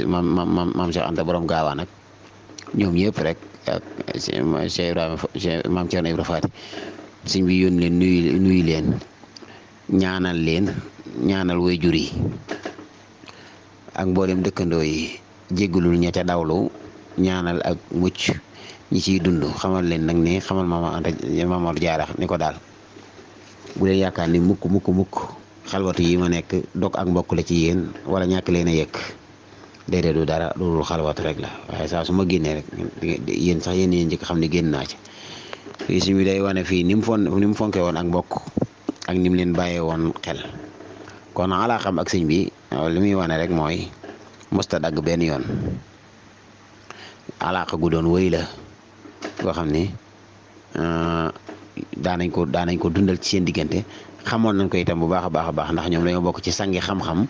maam Cheikh Anta borom gaawaan ak ñoom ñëpp rek ak Cheikh Ibrahima maam Thierno Ibrahima Faty sëñ bi yónni leen nuyu leen ñaanal waajur yi ak mboolem dëkkandoo yi jéggulul ña ca dawlu ñaanal ak mucc ñi ciy dund xamal leen nag ni xamal Mamor Diarra ni ko daal bu leen yaakaar ni mukk xalwatu yi ma nekk dog ak mbokk la ci yéen wala ñàkk leen a yëkk déedéet du dara loolu xalwatu rek la waaye saa su ma génnee rek yéen sax yéen njëkk xam ne génn naa ci fii suñu day wane fii ni mu fonke woon ak mbokk ak ni mu leen bàyyee woon xel kon alaa xam ak sëñ bi li muy wane rek mooy mosta dagg benn yoon alaaka gu doon wëy la boo xam ne daanañ ko dundal ci seen diggante xamoon nañ ko itam bu baax a baax ndax ñoom dañoo bokk ci sangi xam-xam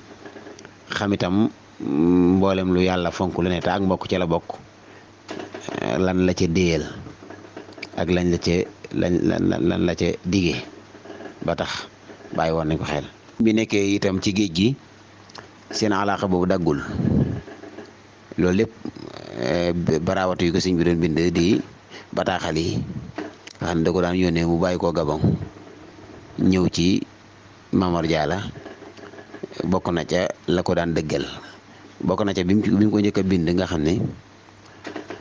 xam itam mboolem lu yàlla fonk lu ne te ak mbokk ci la bokk lan la ca déyal ak lan la ca digee ba tax bàyyi woon nañ ko xel bi nekkee itam ci géej gi seen alaaka boobu daggul loolu lépp baraawatu yu ko sëñ bi doon bind di bataaxal yi nga xam ne da ko daan yónnee mu bàyyi koo Gabon ñëw ci Mamor Diarra bokk na ca la ko daan dëggal bokk na ca bi mu ko njëkk a bind nga xam ne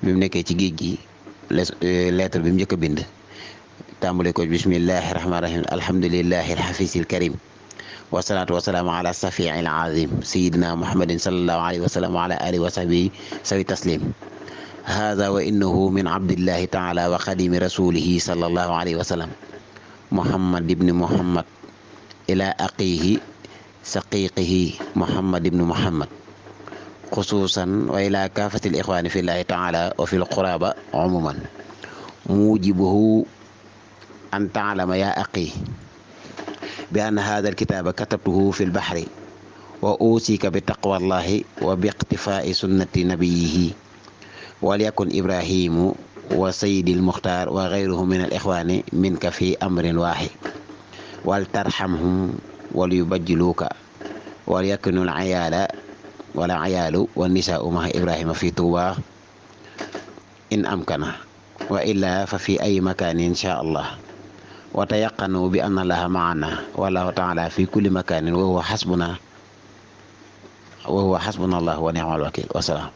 bi mu nekkee ci géej gi lettre bi mu njëkk a bind tàmbale ko bismillahi rahmaani rahim alhamdulillahi alxafisil karim wasalaatu wasalaamu ala safii al azim sayidina muhammadin salallahu alayhi wa sallam wa ala alihi wa sahbihi sawi taslim hada wa innahu min abdillahi taala wa xadimi rasulihi salallahu alayhi wa sallam muhammad ibni muhammad ila aqihi saqiqihi muhammad ibni muhammad xusuusan wa ila kaafati l ixwaani fi llahi taala wa fi l quraba umuman mujibuhu an taalama ya aqi bi anna hada alkitaba katabtuhu fi lbahri wa usika bi taqwa allahi wa bi iqtifai sunnati nabiyihi walyakun ibrahimu wa sayidi almuxtaar wa gayruhu min alixwaani minka fi amrin waaxid wal tarxamhum wal yubajjiluuka wal yakunu alcayaala wala cayaalu wa nisaau maha ibrahima fi tuuba in amkana wa illa fa fi ay makaanin insha allah wa tayaqanu bi anna allaha maana wallahu taala fi kulli makaanin wa huwa xasbuna allah wa ni'mal wakil wasalaam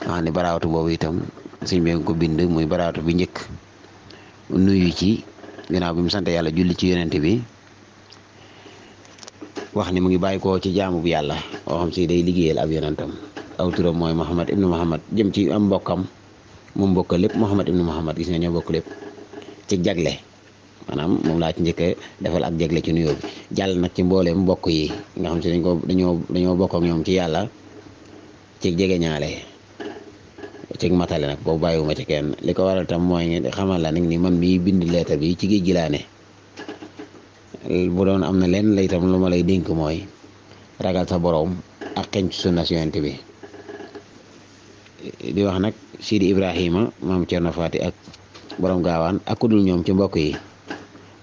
wax ni baraawatu boobu itam suñ bi ko bind muy baraawatu bi njëkk nuyu ci ginnaaw bi mu sant yàlla julli ci yonent bi wax ni mu ngi bàyyi ko ci jaamu bu yàlla oo xam si day liggéeyal ab yonentam aw turam mooy Muhammad ibnu Muhammad jëm ci am mbokkam mu mbokk lépp Muhammad ibnu Muhammad gis nga ñoo bokk lépp ci jagle maanaam moom laa ci njëkk a defal ak jagle ci nuyoo bi jàll nag ci mbooleem mbokk yi nga xam si dañoo bokk ak ñoom ci yàlla ci jege ñaale ci matale nag boobu bàyyiwuma ci kenn li ko waral tam mooy xamal la nag ni man mii bind leetar bi ci géej gi laa ne bu doon am na leen la itam lu ma lay dénk mooy ragal sa boroom ak xeñ ci sunna Yonent bi di wax nag Sidi Ibrahima maam Cerno Faati ak borom gaawaan ak ku dul ñoom ci mbokk yi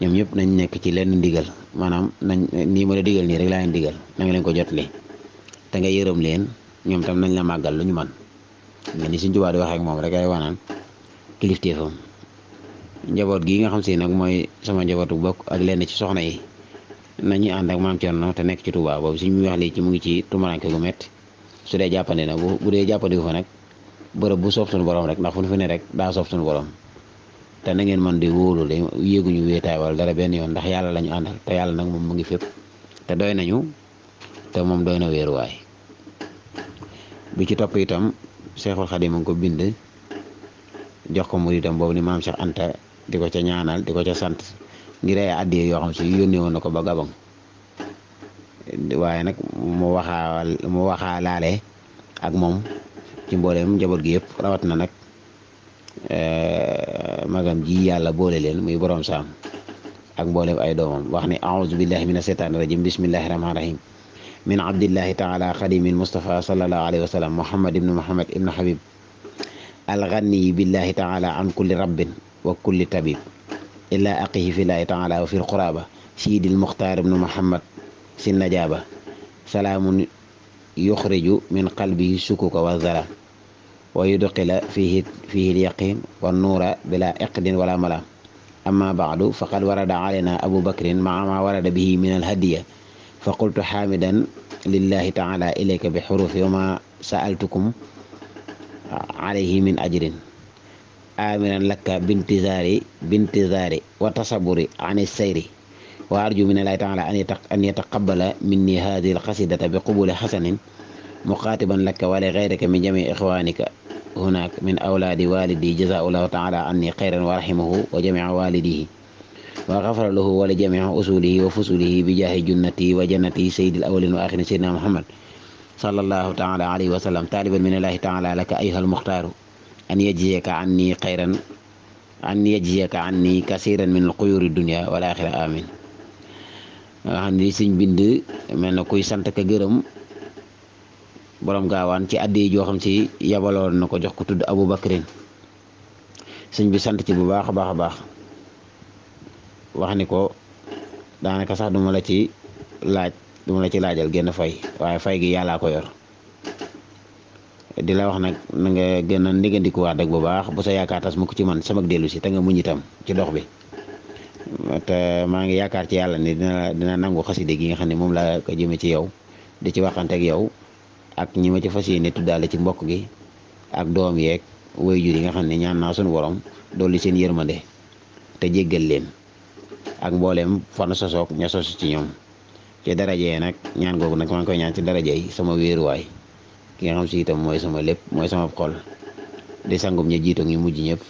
ñoom ñëpp nañ nekk ci lenn ndigal maanaam nañ nii ma la digal nii rek laa leen digal na nga leen ko jotli te nga yërëm leen ñoom tam nañ la màggal lu ñu man nga ni Sëñ Tuubaa di waxee ak moom rek ay wanaan kilifteefam njaboot gi nga xam si nag mooy sama njabootu bokk ak lenn ci soxna yi nañu ànd ak maam Cerno te nekk ci Tuubaa boobu suñ muy wax lii ci mu ngi ci tumaranke gu métti su dee jàppandi na bu dee jàppandi gu fa nag bërëb bu soob suñu borom rek ndax fu ñu fi ne rek daa soob suñu borom te na ngeen mën di wóolu de yéeguñu wéetaay wala dara benn yoon ndax yàlla lañu àndal te yàlla nag moom mu ngi fépp te doy nañu te moom doy na wéeruwaay bi ci topp itam Seexul Xadiim mu ngi ko bind jox ko muritam boobu ni maam Cheikh Anta di ko ca ñaanal di ko ca sant ngir ay addiya yoo xam si yónnee woon na ko ba Gabon waaye nag mu waxaalaale ak moom ci mbooleem njaboot gi yëpp rawat na nag magam ji yàlla boole leen muy borom saam ak mbooleem ay doomam wax ni a'uuzu billahi mina shaytaani rajim bismillahi rahmaani rahim min abdillahi taala xadimil mustafa sallallahu alayhi wa sallam muhammad ibnu muhammad ibnu habib alganniyi billahi taala an kulli rabbin wa kulli tabib illa aqihi fillahi taala wa fil quraba siidil muxtaar ibnu muhammad si najaaba salaamun yuxriju min qalbihi sukuka wa zara wa yudxila fihi lyaqin wa nuura bila iqdin wala mala amma baadu faqad warada alayna abu bakrin maa ma warada bihi min alhadiya fa qultu xaamidan lillahi taala ilayka bi xurufi wa ma saaltukum alayhi min ajrin amiran laka bintizaari wa tasaburi an sayri wa arju min allahi taala an yataqabala minni hadihi alqasidata bi qubuli xasanin muqaatiban laka wa li gayrika min jami ixwanika hunaak min awlaadi walidi jazaahullahu taala anni xayran wa rahimahu wa jamia walidihi wa xafara lahu wa li jamia usulihi wa fusulihi bi jaahi junnati wa jannati sayyidil awwalin wa axirin sayyidina muhammad sallallahu taala alayhi wa sallam taaliban min allahi taala laka ayyuhal muxtaaru an yajziyaka anni kasiran min alxuyuri dunya wal axira amin nga xam ni suñ bind mel na kuy sant ka gërëm borom gaawaan ci addi joo xam si yabaloon na ko jox ko tudd Abu Bakrin sëñ bi sant ci bu baax a baax a baax wax ni ko daanaka sax duma la ci laajal genn fay waaye fay gi yàllaa ko yor di la wax nag na nga gën a ndigandikuwaat rek bu baax bu sa yaakaar tas mu ko ci man sama dellu si te nga muñ itam ci dox bi te maa ngi yaakaar ci yàlla ni dina nangu xaside gi nga xam ne moom laa ko jëme ci yow di ci waxante ak yow ak ñi ma ci fas yéene tuddaale ci mbokk gi ak doom yeeg waajur yi nga xam ne ñaan naa suñu borom dolli seen yërmande te jéggal leen ak mbooleem fan sosoog ña sosu ci ñoom ci daraje nag ñaan googu nag maa ngi koy ñaan ci daraje yi sama wéeruwaay ki nga xam si itam mooy sama lépp mooy sama xol di sangum ña jiitoog ñu mujj ñëpp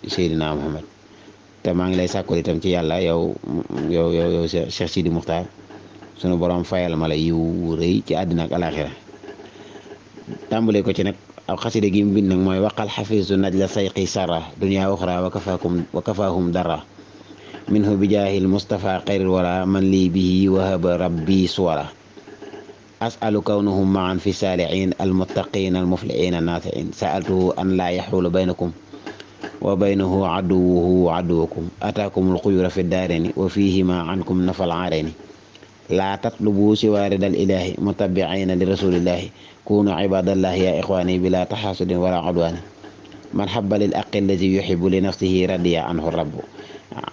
Seydina Muhammad te maa ngi lay sàkkul itam ci yàlla yow Cheikh Sidi Muxtaar sunu borom fayal ma la yiw rëy ci àddina ak alaxira tàmbale ko ci nag aw xasida gi mu bind nag mooy waqal xafisu naj la sayqi sara dunya uxra wa kafaahum dara minhu bi jaahil mustafa xayril wara man lii bihi wahaba rabbi suwara asalu kawnahum maan fi saalihin almuttaqin almuflihin annaasiin saaltuhu an laa yaxuula baynakum wa baynahu aduwuhu aduwakum ataakum alxuyura fi daareni wa fihima ankum nafal aareni laa tatlubu siwa ridal ilahi mutabiina li rasulillahi kunu ibadallahi ya ixwani bila taxasudin wala udwani man habba lil aqi allazi yuhibu li nafsihi radiya anhu rabbu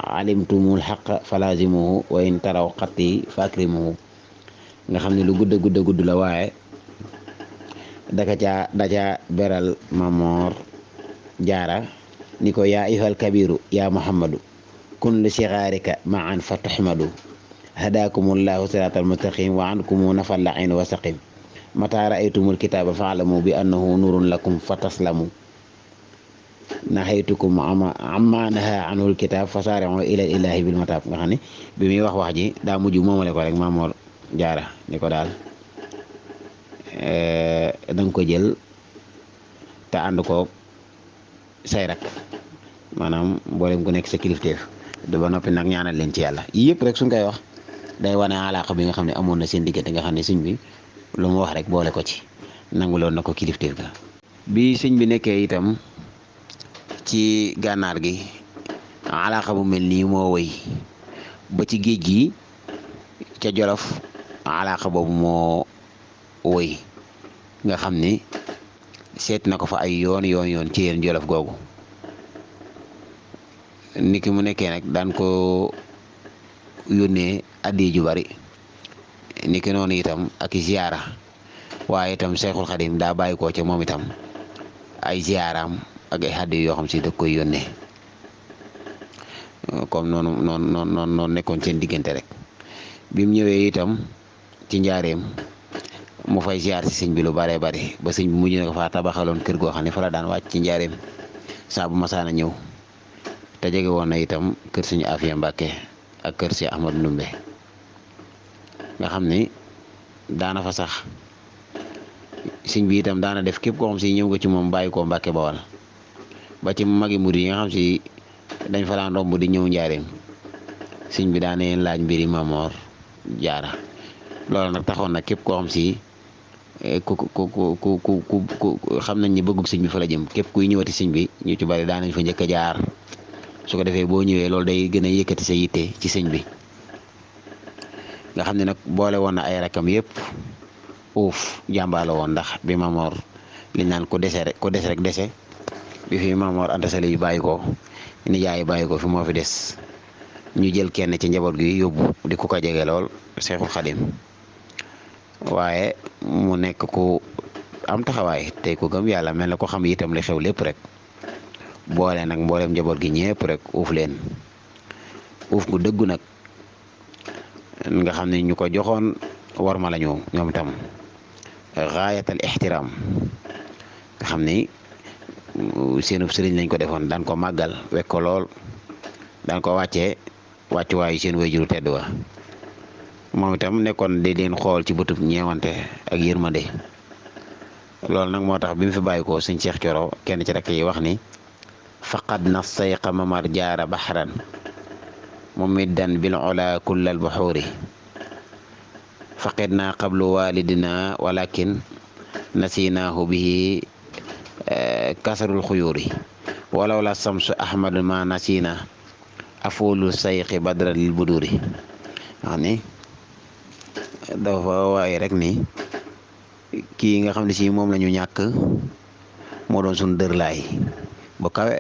alimtumul xaq falazimuhu wa in taraw xatti fakrimuhu nga xam ne lu gudd la waaye daca beral Mamoor Jaara ni ko yaa ayyuhal kabiru ya muhammadu kun li sigaarika maan fa tuxmadu hadaakumullahu siraatal mustaqim wa ankumu nafal lain wa saqim mata raaytumul kitaaba faalamu bi annahu nurun lakum fa taslamu naxaytukum amma naha anhul kitaab fasaari'u ila ilahi bil mataab nga xam ne bi muy wax ji daa mujj moomale ko rek Mamoor Jaara ni ko daal danga ko jël te ànd ko say rak maanaam mboolem ku nekk sa kilifteef da ba noppi nag ñaanal leen ci yàlla yëpp rek suñ koy wax day wane alaaka bi nga xam ne amoon na seen diggante nga xam ne sëñ bi lu mu wax rek boole ko ci nanguloon na ko kilifteef ga bi sëñ bi nekkee itam ci gànnaar gi alaaxa bu mel nii moo wëy ba ci géej gi ca Jolof alaaxa boobu moo wëy nga xam ni seet na ko fa ay yoon ci yéen Jolof googu niki mu nekkee nag daan ko yónnee addi ju bari niki noonu itam ak ziyaara waaye itam Seexul Xadim daa bàyyi ko ca moom itam ay ziyaaraam ak ay addi yoo xam si da koy yónnee comme noonu nekkoon seen diggante rek bi mu ñëwee itam ci njaareem mu fay ziyaar si sëñ bi lu baree bari ba sëñ bi mujj na ko faa tabaxaloon kër goo xam ne fa la daan wàcc ci njaareem saa bu masaana ñëw te jege woon na itam kër suñu Afiya Mbàkke ak kër si Ahmadu Ndumbe nga xam ni daana fa sax sëñ bi itam daana def képp koo xam si ñëw nga ci moom bàyyi koo Mbàkke Bawal ba ci magi murid yi nga xam si dañ fa daan romb di ñëw njaareem sëñ bi daana leen laaj mbiri Mamor Jaara loolu nag taxoon nag képp koo xam si ku xam nañ ni bëggug sëñ bi fa la jëm képp kuy ñëwati sëñ bi ñu ci bari daanañ fa njëkk a jaar su ko defee boo ñëwee loolu day gën a yëkkati sa yitte ci sëñ bi nga xam ne nag boole woon na ay rakam yëpp uuf jàmbaala woon ndax bi Mamor liñ naan ko des rek dese bi fi Mamor Anta Sali yu bàyyi ko nijaay bàyyi ko fi moo fi des ñu jël kenn ci njaboot gi yóbbu di ku ko jege lool Seexul Xadim waaye mu nekk ku am taxawaay tey ku gëm yàlla mel na ko xam itam li xew lépp rek boole nag mboolem njaboot gi ñëpp rek uuf leen uuf gu dëggu nag nga xam ne ñu ko joxoon war ma lañu ñoom itam gaayatal ixtiraam nga xam ni seenub sëriñ lañ ko defoon daan ko màggal wekk ko lool daan ko wàccuwaayu seen wayjuru tedd wa moom itam nekkoon di leen xool ci bëtub ñeewante ak yërmande loolu nag moo tax bi mu fi bàyyi ko sëñ Cheikh Coro kenn ci rek yi wax ni faqad na sayqa Mamar Jaara baxran mumiddan bil ola kullal buxuuri faqid naa qablu walidina walakin nasinaahu bihi kasarul xuyuuri walaw la samsu ahmadu ma nasina afoolu sayqi badra lil buduri wax ni dafa waaye rek ni kii nga xam ne si moom la ñu ñàkk moo doon suñu dërlaay bu kawe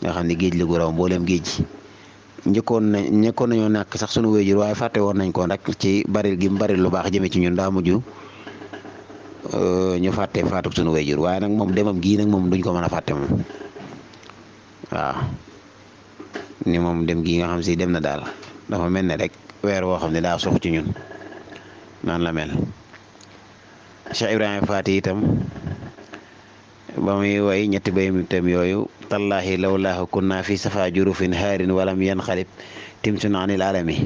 nga xam ne géej la gu raw mboolem géej njëkkoon nañoo ñàkk sax sunu wéyjur waaye fàtte woon nañ ko rek ci baril gi mu baril lu baax jëme ci ñun daa mujj ñu fàtte faatuk sunu wéyjur waaye nag moom demam gii nag moom duñ ko mën a fàtte moom waaw ni moom dem gii nga xam si dem na daal dafa mel ne rek weer woo xam ne daa sox ci ñun noonu la mel Cheikh Ibrahima Faati itam ba muy way ñetti baytam yooyu tallaahi lawlaahu kunna fi safa jurufin haarin walam yanxalib timsun anil alami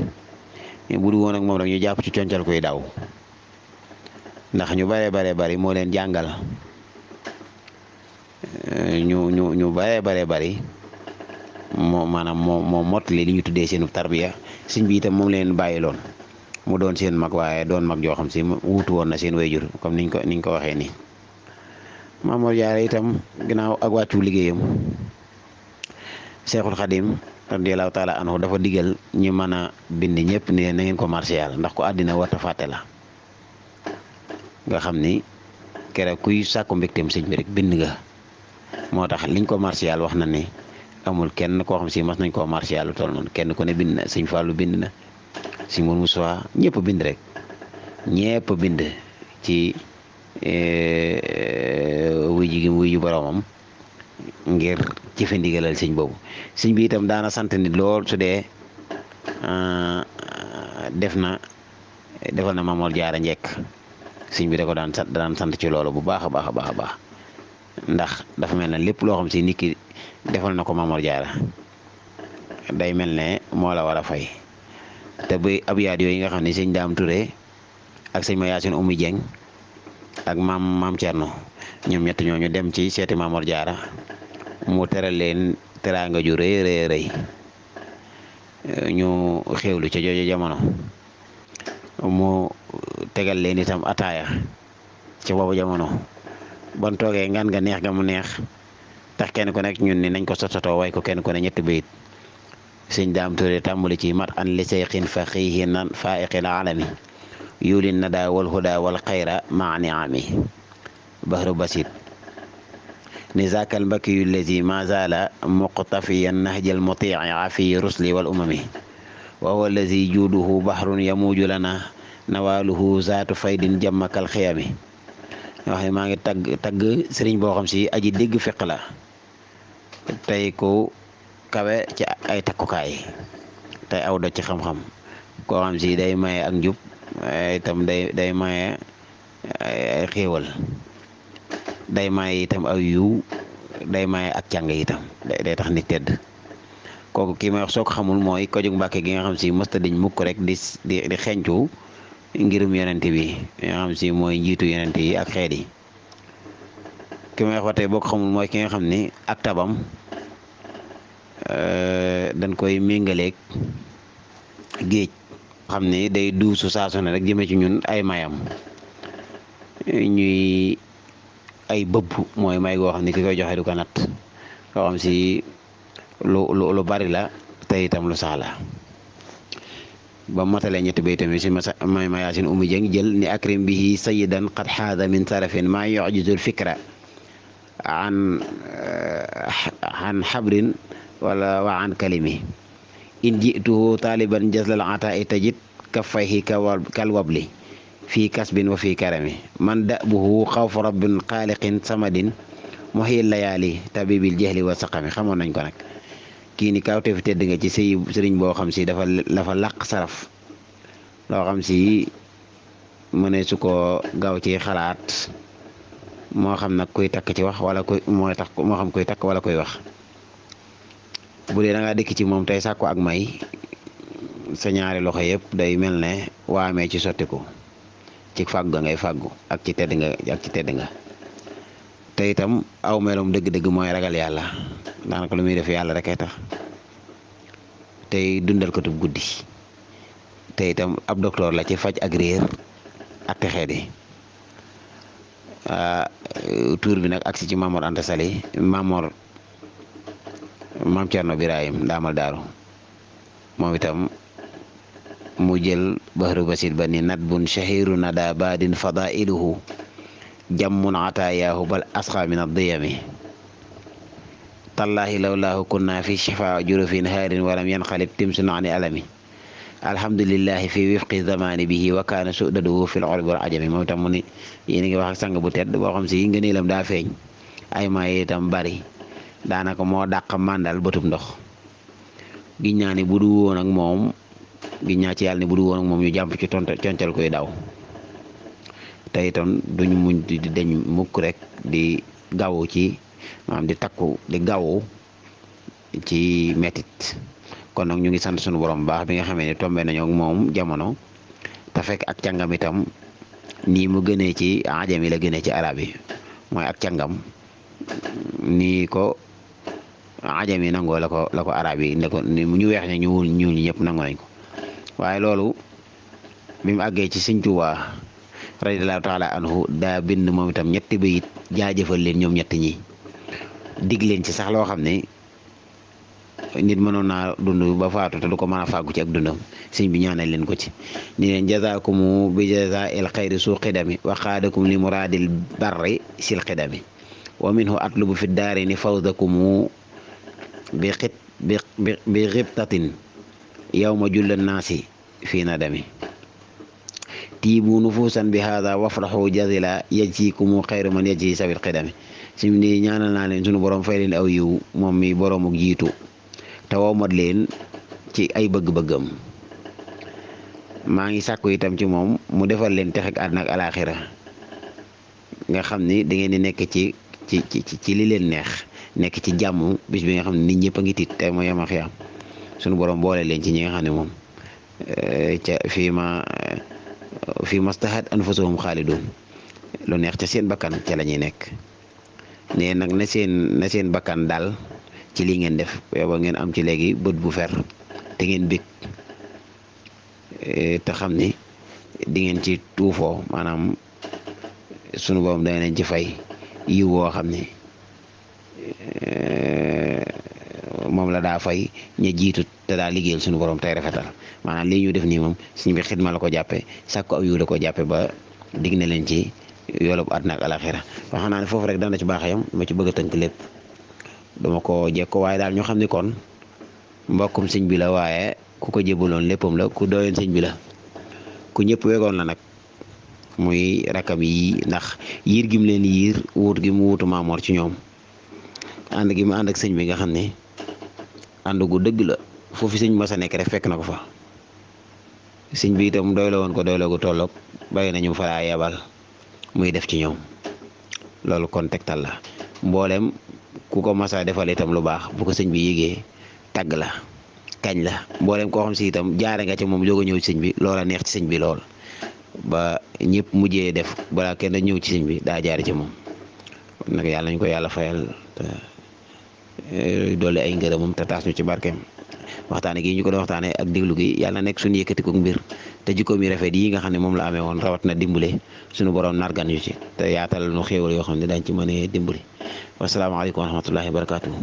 bu du woon ak moom rek ñu jàpp ci concal koy daw ndax ñu bare bari moo leen jàngal ñu bare bari maanaam moo mottali li ñu tuddee seenu tarbiya sëñ bi itam moom leen bàyyi loon mu doon seen mag waaye doon mag joo xam si wuutu woon na seen wayjur comme niñ ko waxee nii Mamor Jaara itam ginnaaw ak wàccu liggéeyam Seexul Xadim radiyallahu taala anhu dafa digal ñi mën a bind ñëpp ni na ngeen ko martial ndax ko àddina warta fàtte la nga xam ni keroog kuy sàkku mbégteem sëñ bi rek bind nga moo tax liñ ko martial wax na ni amul kenn koo xam si mas nañ koo martial lu toll noonu kenn ku ne bind na sëñ Fallou bind na sëñ Mourou Moussa ñëpp bind rek ñëpp bind ci wuy ju boromam ngir jëfe ndigalal sëñ boobu sëñ bi itam daana sant nit lool su dee defal na Mamor Jaara njekk sëñ bi da ko daan sant ci loolu bu baax a baax a baax a baax ndax dafa mel ne lépp loo xam si nit ki defal na ko Mamor Jaara day mel ne moo la war a fay te bu abyaat yooyu nga xam ne sëñ Daam Touré ak sëñ ma Yaasin Oumy Dieng ak maam Thierno ñoom ñett ñooñu dem ci seeti Mamor Jaara mu teral leen teraanga ju rëy ñu xéewlu ca jooju jamono mu tegal leen itam ataaya ca boobu jamono ban toogee ngan nga neex ga mu neex tax kenn ku nekk ñun ni nañ ko sototoo way ko kenn ku ne ñetti bayit sëñ Daam Ture tàmbali ci mat an li sayxin faqihin nan faiqil alami yulin nada wal huda wal xayra maa niami bahru basit ni zakal mbakiyu lazi ma zala muqtafiyan nahjal mutii afi rusli wal umami wa huwa allazi juuduhu bahrun yamuuju lana nawaaluhu zaatu faydin jammakal xiyami wax ne maa ngi tagg sëriñ boo xam si aji dégg fiq la tey ku kawe ci ay takkukaay tey aw do ci xam-xam koo xam si day maye ak njub itam day maye ay xéewal day maye itam aw yiw day maye ak càng itam day tax nit tedd kooku kii may wax soo ko xamul mooy ko jóg Mbàkke gi nga xam si mësta diñ mukk rek di xencu ngirum yonent bi nga xam si mooy njiitu yonent yi ak xeet yi ki may wax ba tey boo ko xamul mooy ki nga xam ni ak tabam dañ koy méngaleeg géej xam ni day duusu saasu ne rek jëme ci ñun ay mayam ñuy ay bëbb mooy may goo xam ni ki koy joxe du ko nat koo xam si lu bari la te itam lu sax la ba matalee ñetti bay tamit si may mayaasin umi jëng jël ni akrim bihi sayidan qad xaada min sarafin maa yujizul fikra an xabrin wala wa an kalimi in jituhu taliban jaslal ata i tajid kaffayhi kal wabli fii kasbin wa fii karami man dabuhu xawfu rabbin xaaliqin samadin muhil layaali tabibil jahli wa saqami xamoon nañ ko nag kii ni kaw te fi tedd nga ci sëriñ boo xam si dafa làq saraf loo xam si mëne su ko gaaw ci xalaat moo xam nag kuy takk ci wax wala moo xam kuy takk wala kuy wax bu dee da ngaa dëkk ci moom tey sàkku ak may sa ñaari loxo yëpp day mel ne waamee ci sottiku ci fàggu nga ngay fàggu ak ci tedd nga te itam aw meloom dëgg-dëgg mooy ragal yàlla daanaka lu muy def yàlla rek ay tax tey dundal ko tub guddi te itam ab docteur la ci faj ak réer ak texee di tuur bi nag agsi ci Mamor Anta Sali Maam Cerno Birahim daamal daaru moom itam mu jël bahru basit ba ni nat bun shahiru nada badin fadailuhu jammun atayaahu bal asqa min addiyami tallahi lawlaahu kunna fi shifa jurufin haarin walam yanqalib timsun ani alami alhamdulillahi fi wifqi zamani bihi wa kaana sudaduhu fil urbi wal ajami moom itam mu ni yéen a ngi wax ak sang bu tedd boo xam si ngëneelam daa feeñ ay maye itam bari daanaka moo dàq màndal bëtub ndox giñ naa ni bu du woon ak moom giñ naa ci yàlla ni bu du woon ak moom ñu jàmp ci concal koy daw te itam duñu muñ di deñ mukk rek di gawu ci maanaam di takku di gawu ci metit kon nag ñu ngi sant sunu borom baax bi nga xamee ne tombé nañu ak moom jamono te fekk ak càngam itam nii mu gënee ci ajam yi la gënee ci arab yi mooy ak càngam nii ko ajam yi nangoo la ko arab yi ne ko ni ñu weex ne ñu ñuul ñëpp nangoo nañ ko waaye loolu bi mu àggee ci Sëñ Tuubaa radiyallaahu taala anhu daa bind moom itam ñetti bayit jaajëfal leen ñoom ñett ñi dig leen ci sax loo xam ne nit mënoon naa dund ba faatu te du ko mën a fàggu ci ak dundam sëñ bi ñaanal leen ko ci ni leen jazaakumu bi jazaa'il xayri su xidami wa qaadakum li muraadil barri sil xidami wa minhu atlubu fi daarini fawzakumu bi xibtatin yawma jullan naasi fi nadami tiibu nufuusan bi haada wafraxu jazila yajzikumu xayru man yajzi sabil xidami si ni ñaanal naa leen sunu borom fay leen aw yiw moom mi boroomu jiitu te womat leen ci ay bëgg-bëggam maa ngi sàkku itam ci moom mu defal leen texe ak àddina ak alaaxira nga xam ni da ngeen di nekk ci li leen neex nekk ci jàmm bis bi nga xam ne nit ñëpp a ngi tiit te mooy yama xiyaam sunu borom boole leen ci ñi nga xam ne moom ca fii mastahat anfusuhum xaalidun lu neex ca seen bakkan ca la ñuy nekk ne nag na seen bakkan daal ci lii ngeen def ba ngeen am ci léegi bët bu fer te ngeen bég te xam ni di ngeen ci tuufoo maanaam sunu borom dana leen ci fay yiw woo xam ne moom la daa fay ña jiitu te daa liggéeyal suñu borom tey rafetal maanaam lii ñu def nii moom sëñ bi xidma la ko jàppe sàkku aw yiw la ko jàppe ba dig na leen ci yoolub àddina ak alaxira wax naa ne foofu rek dana ci baaxayam ma ci bëgg a tënk lépp dama ko jekko waaye daal ñu xam ni kon mbokkum sëñ bi la waaye ku ko jébaloon léppam la ku doyoon sëñ bi la ku ñëpp wegoon la nag muy rakam yi ndax yiir gi mu leen yiir wuut gi mu wuutu maamoor ci ñoom ànd gi mu ànd ak sëñ bi nga xam ne ànd gu dëgg la foofu sëñ mas a nekk rek fekk na ko fa sëñ bi itam doy la woon ko doy la gu tolloog bàyyi nañu fa laa yebal muy def ci ñoom loolu kon tegtal la mboolem ku ko mas a defal itam lu baax bu ko sëñ bi yégee tàgg la kañ la mboolem koo xam si itam jaare nga ci moom jóg a ñëw ci sëñ bi loola neex ci sëñ bi lool ba ñëpp mujjee def balaa kenn ñëw ci sëñ bi daa jaare ci moom nag yàlla ñu ko yàlla fayal te doole ay ngërëmam te taas ñu ci barkeem waxtaane gi ñu ko doon waxtaane ak déglu gi yàlla nekk suñu yëkkati ko mbir te jikkoom yi rafet yi nga xam ne moom la amee woon rawat na dimbale suñu borom nargan yu ci te yaatal nu xéewal yoo xam ne dañ ci mën a dimbali wasalaamaaleykum wa rahmatullahi wa barakatuhu